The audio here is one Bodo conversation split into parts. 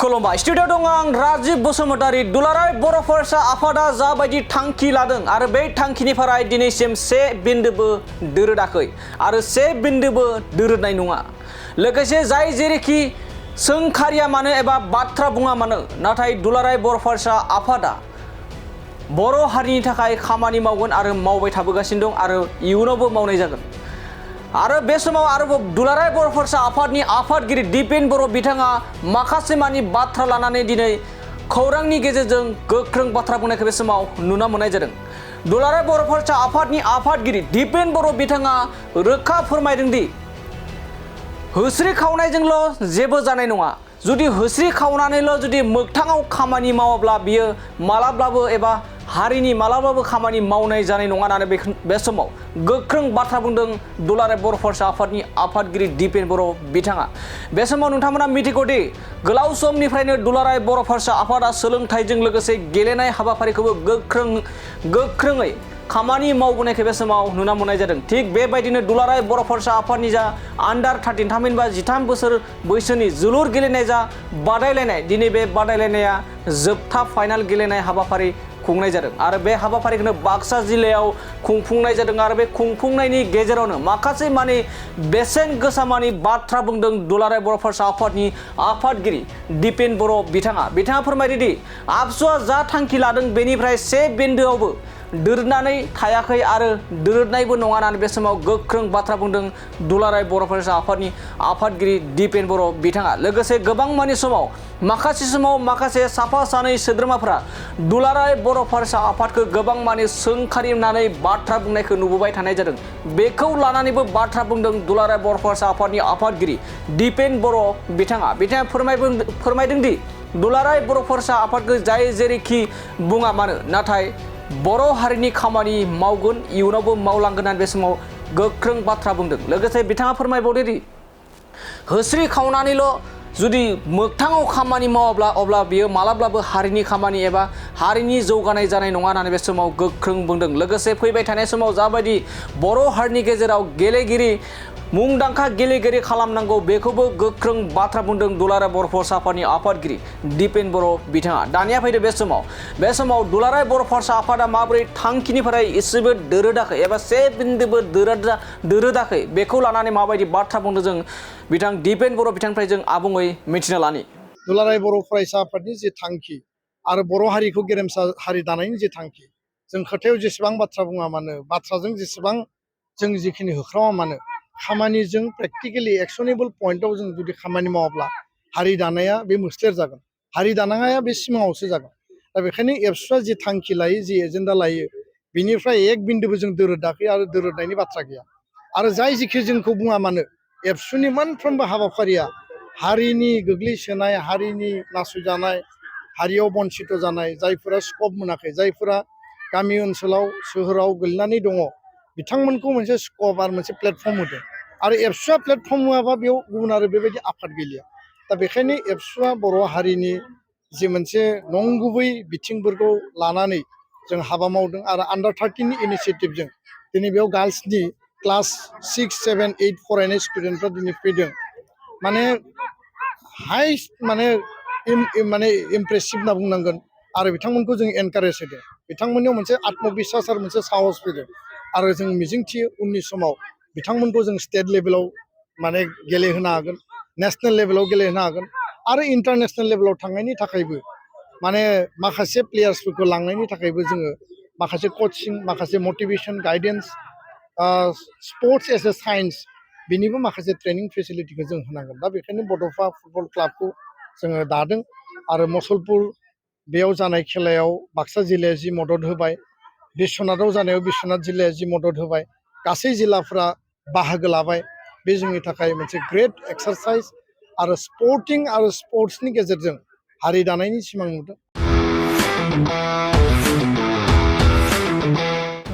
खुलुमबाय स्टुडिअ दं आं राजिब बसुमतारी दुलाराय बर' फरायसा आफादा जाबायदि थांखि लादों आरो बे थांखिनिफ्राय दिनैसिम से बिन्दोबो दोरोदाखै आरो से बिन्दोबो दोरोदनाय नङा। लोगोसे जाय जेरैखि सोंखारिया मानो एबा बाथ्रा बुङा मानो नाथाय दुलाराय बर' फरायसा आफादा बर' हारिनि थाखाय खामानि मावगोन आरो मावबाय थाबोगासिनो दं आरो इयुनावबो मावनाय जागोन। आरो बे समाव आरोबाव दुलाराय बर' फरायसा आफादनि आफादगिरि दिपेन बर' बिथाङा माखासे मानि बाथ्रा लानानै दिनै खौरांनि गेजेरजों गोख्रों बाथ्रा बुंनायखौ बे समाव नुनो मोननाय जादों। दुलाराय बर' फरायसा आफादनि आफादगिरि दिपेन बर' बिथाङा रोखा फोरमायदों दि होस्रि खावनायजोंल' जेबो जानाय नङा। जुदि होस्रि खावनानैल' जुदि मोगथाङाव खामानि मावाब्ला बियो मालाब्लाबो एबा हारिनि मालाब्लाबो खामानि मावनाय जानाय नङा होननानै बे समाव गोख्रों बाथ्रा बुंदों दुलाराय बर' फरायसा आफादनि आफादगिरि दिपेन बर' बिथाङा। बे समाव नोंथांमोना मिथिगौदि गोलाव समनिफ्रायनो दुलाराय बर' फरायसा आफादा सोलोंथाइजों लोगोसे गेलेनाय हाबाफारिखौबो गोख्रोङै खामानि मावबोनायखौ बे समाव नुनो मोननाय जादों। थिग बेबायदिनो दुलाराय बर' फरायसा आफादनि जा आन्डार 13 थामहिनबा 13 बोसोर बैसोनि जोलुर गेलेनाय जा बादायलायनाय दिनै बे बादायलायनाया जोबथा फाइनाल गेलेनाय हाबाफारि खुंनाय जादों आरो बे हाबाफारिखौनो बाक्सा जिल्लायाव खुंफुंनाय जादों आरो बे खुंफुंनायनि गेजेरावनो माखासे मानि बेसेन गोसा मानि बाथ्रा बुंदों दुलाराय बर' फरायसा आफादनि आफादगिरि दिपेन बर' बिथाङा फोरमायदोंदि आबसुआ जा थांखि लादों बेनिफ्राय से बिन्दोआवबो दोरोदनानै थायाखै आरो दोरोदनायबो नङा होननानै बे समाव गोख्रों बाथ्रा बुंदों दुलाराय बर' फरायसा आफादनि आफादगिरि दिपेन बर' बिथाङा। लोगोसे गोबां मानि समाव माखासे साफा सानै सोद्रोमाफोरा दुलाराय बर' फरायसा आफादखौ गोबां मानि सोंखारिनानै बाथ्रा बुंनायखौ नुबोबाय थानाय जादों। बेखौ लानानैबो बाथ्रा बुंदों दुलाराय बर' फरायसा आफादनि आफादगिरि दिपेन बर' बिथाङा फोरमायदोंदि दुलाराय बर' फरायसा आफादखौ जाय जेरैखि बुङा मानो नाथाय बर' हारिनि खामानि मावगोन इयुनावबो मावलांगोन होननानै बे समाव गोख्रों बाथ्रा बुंदों। लोगोसे बिथाङा फोरमायबावदोंदि होस्रि खावनानैल' जुदि मोगथाङाव खामानि मावाब्ला अब्ला बियो मालाब्लाबो हारिनि खामानि एबा हारिनि जौगानाय जानाय नङा होननानै बे समाव गोख्रों बुंदों। लोगोसे फैबाय थानाय समाव जाबायदि बर' हारिनि गेजेराव मुंदांखा गेलेगिरि खालामनांगौ बेखौबो गोख्रों बाथ्रा बुंदों दुलाराय बर' फरायसा आफादनि आफादगिरि दिपेन बर' बिथाङा। दानिया फैदो बे समाव दुलाराय बर' फरायसा आफादा माबोरै थांखिनिफ्राय एसेबो दोरोदाखै एबा से बिन्दोबो दोरोदाखै बेखौ लानानै माबायदि बाथ्रा बुंदों जों बिथां दिपेन बर' बिथांनिफ्राय जों आबुङै मिथिना लानि। दुलाराय बर' फरायसा आफादनि जे थांखि आरो बर' हारिखौ गेरेमसा हारि दानायनि जे थांखि जों खोथायाव जेसेबां बाथ्रा बुङा मानो बाथ्राजों जेसेबां जों जिखिनि होख्रावा मानो खामानिजों प्रेक्टिकेलि एक्सनेबल पइन्टआव जों जुदि खामानि मावाब्ला हारि दानाया बे मोस्लेर जागोन, हारि दानाया बे सिमाङावसो जागोन। दा बेखायनो एबसुआ जि थांखि लायो जि एजेन्डा लायो बिनिफ्राय एक बिन्दोबो जों दोरोदाखै आरो दोरोदनायनि बाथ्रा गैया। आरो जाय जिखि जोंखौ बुङा मानो एबसुनि मोनफ्रोमबो हाबाफारिया हारिनि गोग्लैसोनाय, हारिनि नासयजानाय, हारियाव बन्सित जानाय, जायफोरा स्कप मोनाखै, जायफोरा गामि ओनसोलाव सोहोराव गोलैनानै दङ बिथांमोनखौ मोनसे स्कप आरो मोनसे प्लेटफर्म होदों। आरो एबसुआ प्लेटफर्म होआबा बेयाव गुबुन आरो बेबायदि आफाद गैलिया। दा बेखायनो एबसुआ बर' हारिनि जि मोनसे नंगुबै बिथिंफोरखौ लानानै जों हाबा मावदों आरो आन्डार 13नि इनिसियेटिभजों दिनै बेयाव गार्लसनि क्लास 6, 7, 8 फरायनाय स्टुडेन्टफ्रा दिनै फैदों। माने हाइस्ट माने इमप्रेसिभ होनना बुंनांगोन आरो बिथांमोनखौ जों एनकारेज होदों। बिथांमोननियाव मोनसे आत्मबिस्वास आरो मोनसे साहस फैदों आरो जों मिजिंथियो उननि समाव बिथांमोनखौ जों स्टेट लेभेलाव माने गेलेहोनो हागोन, नेसनेल लेभेलाव गेलेहोनो हागोन आरो इन्टारनेसनेल लेभेलाव थांनायनि थाखायबो माने माखासे प्लेयार्सफोरखौ लांनायनि थाखायबो जोङो माखासे कचिं, माखासे motivation, guidance, sports as a science बिनिबो माखासे ट्रेनिं फेसिलिटिखौ जों होनांगोन। दा बेखायनो बड'फा फुटबल क्लाबखौ जोङो दादों आरो मुसलपुर बेयाव जानाय खेलायाव बाक्सा जिल्लाया जि मदद होबाय, बिश्वनाथाव जानायाव बिश्वनाथ जिल्लाया जि मदद होबाय, गासै जिल्लाफ्रा बाहागो लाबाय, बे जोंनि थाखाय मोनसे ग्रेट एक्सारसाइज आरो स्पर्ट्सनि गेजेरजों हारि दानायनि सिमां नुदों।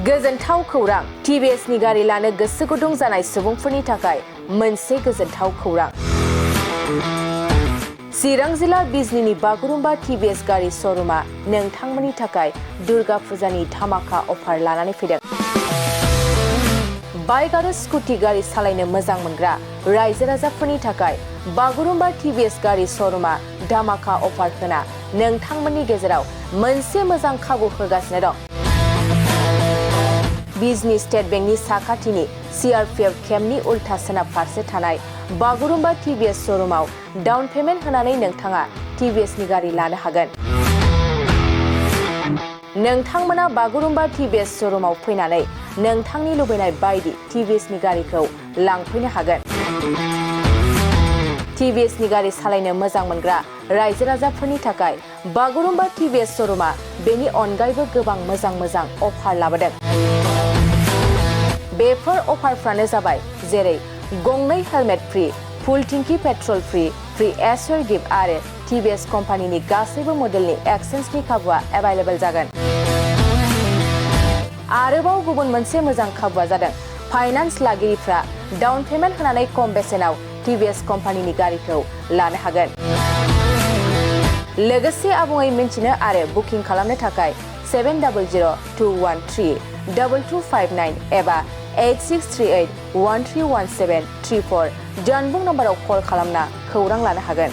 गोजोनथाव खौरां टिभिएसनि गारि लानो गोसो गुदुं जानाय सुबुंफोरनि थाखाय मोनसे गोजोनथाव खौरां। चिरां जिल्ला बिजनीनि बागुरुम्बा टिभिएस गारि श'रुमा नोंथांमोननि थाखाय दुर्गा फुजानि धामाका अफार लानानै फैदों। बाइक आरो स्कुटि गारि सालायनो मोजां मोनग्रा रायजो राजाफोरनि थाखाय बागुरुम्बा टिभिएस गारि श'रुमा धामाका अफार होना नोंथांमोननि गेजेराव मोनसे मोजां खाबु होगासिनो दं। बिजनी स्टेट बेंकनि साखाथिनि CRPF केम्पनि उल्था सोनाब फारसे थानाय बागुरुम्बा TVS श'रुमाव डाउन पेमेन्ट होनानै नोंथाङा TVSनि गारि लानो हागोन। नोंथांमोना बागुरुम्बा TVS श'रुमाव फैनानै नोंथांनि लुबैनाय बायदि TVSनि गारिखौ लांफैनो हागोन। TVSनि गारि सालायनो मोजां मोनग्रा रायजो राजाफोरनि थाखाय बागुरुम्बा TVS श'रुमा बेनि अनगायैबो गोबां मोजां अफार लाबोदों। बेफोर अफारफ्रानो जाबाय जेरै गंनै हेलमेट फ्रि, फुल टिंकि पेट्रल फ्रि एसुर गिफ्ट आरो TVS कम्पानिनि गासैबो मडेलनि एक्सचेन्जनि खाबुआ एभेलेबल जागोन। आरोबाव गुबुन मोनसे मोजां खाबुआ जादों फाइनान्स लागिरिफ्रा डाउन पेमेन्ट होनानै खम बेसेनाव TVS कम्पानिनि गारिखौ लानो हागोन। लोगोसे आबुङै मिन्थिनो आरो बुकिं खालामनो थाखाय 7002132259 एबा 8638131734 जानबुं नम्बराव कल खालामना खौरां लानो हागोन।